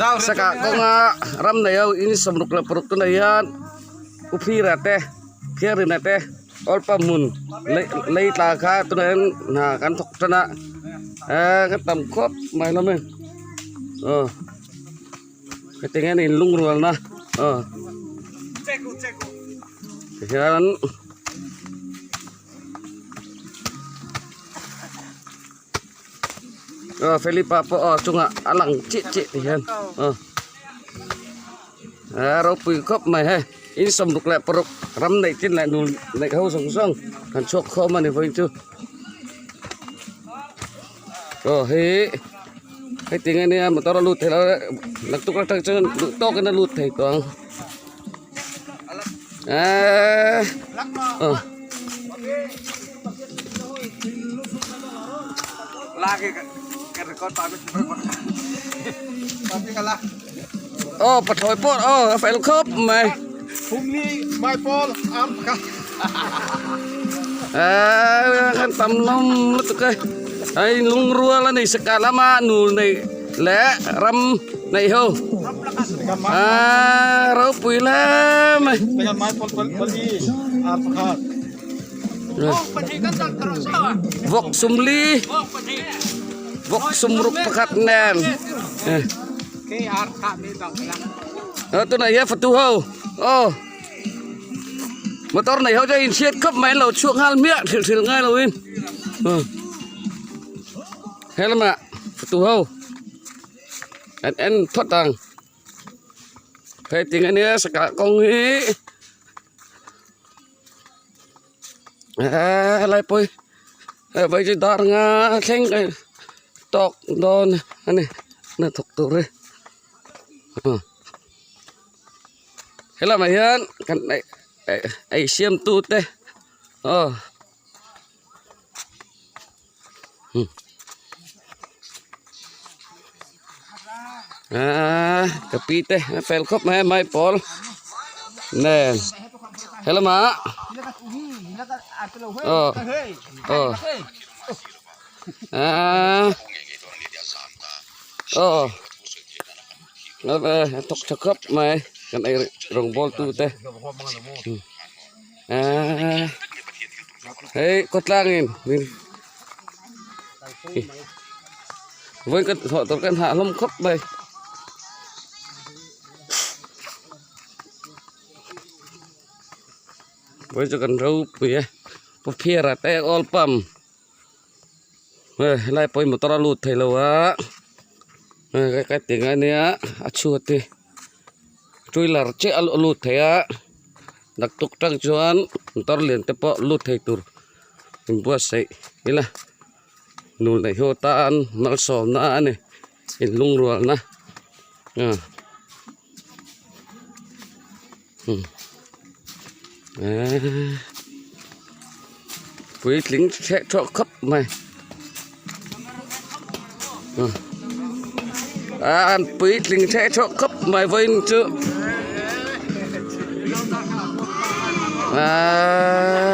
Saka kawnga ram nei ho in 66 tunah hian u phira te phiarina te awlpa hmun lei tla kha tunah hian hna kan thawk tan a eee ka tam khawp mai hlawm a ni aw hetiang hian in lungrualna aw tihian. Aw Felipa pawh aw chungah a lang chiah chiah ti hian aw a ropui khawp mai hei in 66 ram neih chin leh nu neih ho zawng zawng kan chhuak khawm a ni vawiin chu aw hei heti nge nia motor a lut thei lo naktuk atang chuan duh tawkin a lut thei tawh ang eeee aw. Aw pathlawi pawh aw a fel khawp mai eee kan tam hlawm lutuk e hei lungrual a ni saka lama nu nei leh ram nei ho aaa ropui hle mai. Vawk sumli vawk sumruk pakhat nen tunah hian fatu ho aw motor nei ho chu a inchhiat khawp mai an lo chhuak nghal hmiah hrilh hrilh ngai lo in he lamah fatu ho an en phawt ang heti ania saka kawng hi. Eee helai pawh hi hei vai chu dar nga thleng a tawk dawn a ni hnathawk tur hi helamah hian kan ei siam tu te aw. Aaa ka pi te a fel khawp mai a maipawl nen helamah aw aw aaa aw a thawk tha khawp mai kan ei rawngbawl tu te. Aaa hei khawtlangin min vawiin ka thawh tur ka hnah hlawm khawp mai. Vawiin chu kan ropui e pu phiara te oil pump helai pawh hi motor a lut thei lo a hei ka ti ngai ania a chhuat hi two wheeler chiah a lut thei a. Naktuk tang chuan motor lian te pawh lut thei tur inbuatsaih ila nu neih ho tan malsawmna a ni inlungrualna ah eee puitling hreh tawh khawp mai ah an puitling hreh tawh khawp mai vawiin chu. Aaa.